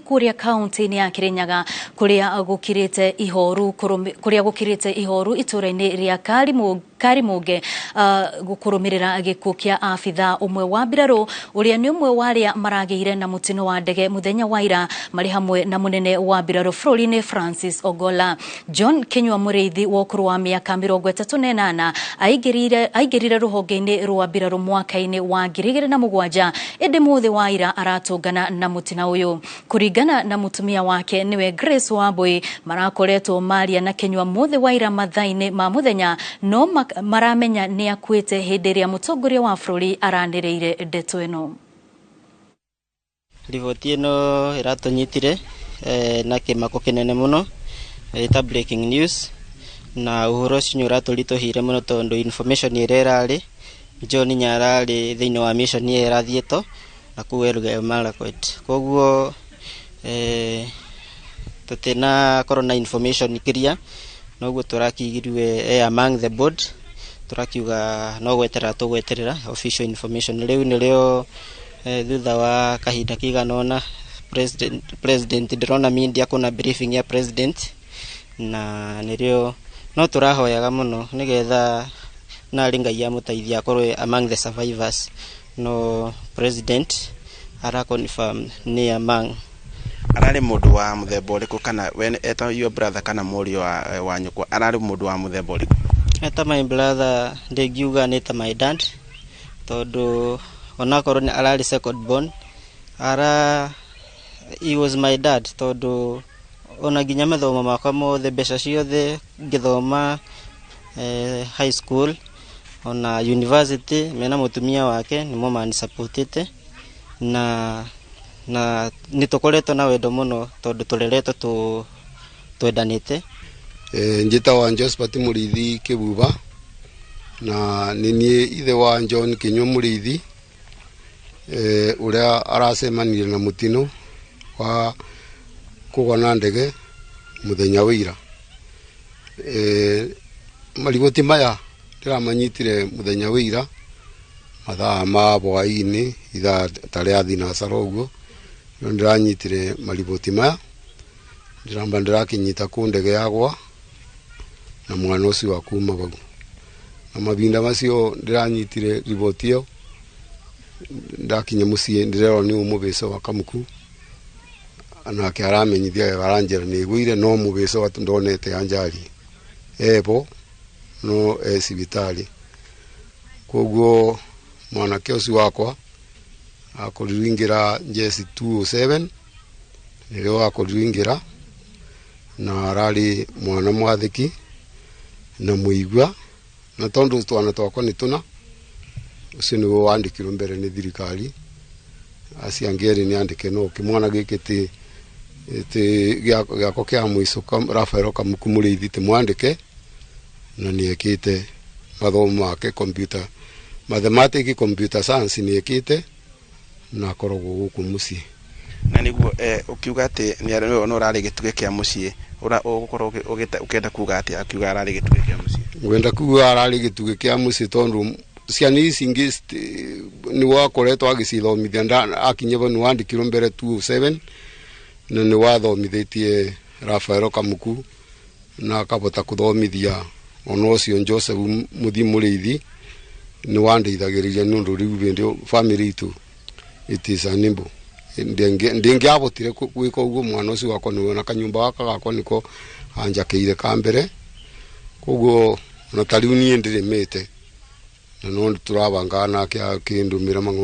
Tũrathiĩ kũrĩa kaunti-inĩ ya Kirinyaga kũrĩa gũkirĩte ihoru itũra-inĩ rĩa Karimunge gũkũrũmĩrĩra gĩkuũ kĩa abithaa ũmwe wa mbirarũ ũrĩa nĩ ũmwe wa arĩa maragĩire na mũtino wa ndege mũthenya wa ira marĩ hamwe na mũnene wa mbirarũ bũrũri-inĩ Francis Ogolla. John Kinyua Mũrĩithi wa ũkũrũ wa mĩaka 38 aingĩrire rũhonge-inĩ rwa mbirarũ mwaka-inĩ wa 2007 ĩndĩ mũthĩ wa ira aratũngana na mũtino ũyũ. Kũringana na mũtumia wake nĩwe Grace Wambui marakoretwo maria na Kinyua mũthĩ wa ira mathaa-inĩ ma mũthenya no maramenya nĩ akuĩte hĩndĩ ĩrĩa mũtongoria wa bũrũri aranĩrĩire ndeto ĩno. Riboti ĩno ĩratũnyitire na kĩmako kĩnene mũno, ĩta breaking news, na ũhoro ũcio nĩ ũratũritũhĩire mũno tondũ information ĩrĩa ĩrarĩ John nĩ ararĩ thĩinĩ wa mission ĩyo ĩrathiĩtwo na kũu Elgeyo Marakwet. Koguo tũtinakorwo na information clear, noguo tũrakĩigirwe among the board, tũrakiuga no gweterera tũgweterera official information. Rĩu nĩrĩo thutha wa kahinda kaigana ũna president ndĩrona media kuna briefing ya president, na nĩrĩo no tũrahoyaga mũno nĩgetha narĩ Ngai amũteithie akorwo among the survivors, no president ara confirm nĩ among. Ararĩ mũndũ wa mũthemba ũrĩkũ, kana we eta your brother kana mũriũ wa nyũkwa, ararĩ mũndũ wa mũthemba ũrĩkũ? Eta my brother ndingiuga nĩ ta my dad, tondũ onakorwo nĩ ararĩ second born, ara he was my dad, tondũ ona nginya mathomo makwa mothe, mbeca ciothe ngĩthoma high school ona university, mena mũtumia wake nĩmo manisupportĩte, na nĩ tũkoretwo na wendo mũno tondũ tũreretwo twendanĩte. Njĩtagwa Josephat Mũrĩithi Kĩbuba na nĩ niĩ ithe wa John Kinyua Mũrĩithi, ũrĩa aracemanirie na mũtino wa kũgwa na ndege mũthenya wa ira. Mariboti maya ndĩramanyitire mũthenya wa ira mathaa ma hwaĩ-inĩ, ithaa ta rĩa thinacara ũguo nĩo ndĩranyitire mariboti maya. Ndĩramba ndĩrakĩnyita kũ ndege yagwa na mwana ũcio wa kuma bau, na mahinda macio ndĩranyitire riboti ĩyo, ndakinya mũciĩ ndĩrerwo nĩ mũbĩco wa Kamuku, nake aramenyithia wega, aranjĩra nĩ ĩgũire no mũbĩco ndonete anjari ebo no e thibitarĩ. Koguo mwanake ũcio wakwa akorirwo ingĩra njeci 207 nĩrĩo akorirwo ingĩra, na ararĩ mwana mwathĩki na mũigua, na tondũ twana twakwa nĩ tũna, ũcio nĩguo wandĩkirwo mbere nĩ thirikari, acio angĩ erĩ nĩ andĩke, no kĩmwana gĩkĩ ti gĩakwa kĩa mũico Rafael Kamuku Mũrĩithi ti mwandĩke, na nĩ ekĩte mathomo make computer mathematics, computer science nĩ ekĩte, na akoragwo gũkũ mũciĩ. Na nĩguo ũkiuga atĩ nĩ ũrarĩ gĩtugĩ kĩa mũciĩ, ũgũkorwo ũkĩenda kuga atĩa akiuga ararĩ gĩtugĩ kĩa mũciĩ? Ngwenda kuga ararĩ gĩtugĩ kĩa mũciĩ tondũ ciana ici ingĩ nĩ wakoretwo agĩcithomithia, akinya bau nĩ wandĩkirwo mbere 207 na nĩ wathomithĩtie Rafael Kamuku na akabota kũthomithia ona ũcio Joseph Mũthi Mũrĩithi, nĩ wandeithagĩrĩria nĩ ũndũ rĩu hĩndĩ family itũ it is unable, ndingĩabotire gwĩka ũguo. Mwana ũcio wakwa nĩwe na kanyũmba gaka gakwa nĩko anjakĩire ka mbere, koguo ona ta rĩu niĩ ndĩrĩmĩte na no tũrabangaga nake akĩndũmĩra mang'ombe.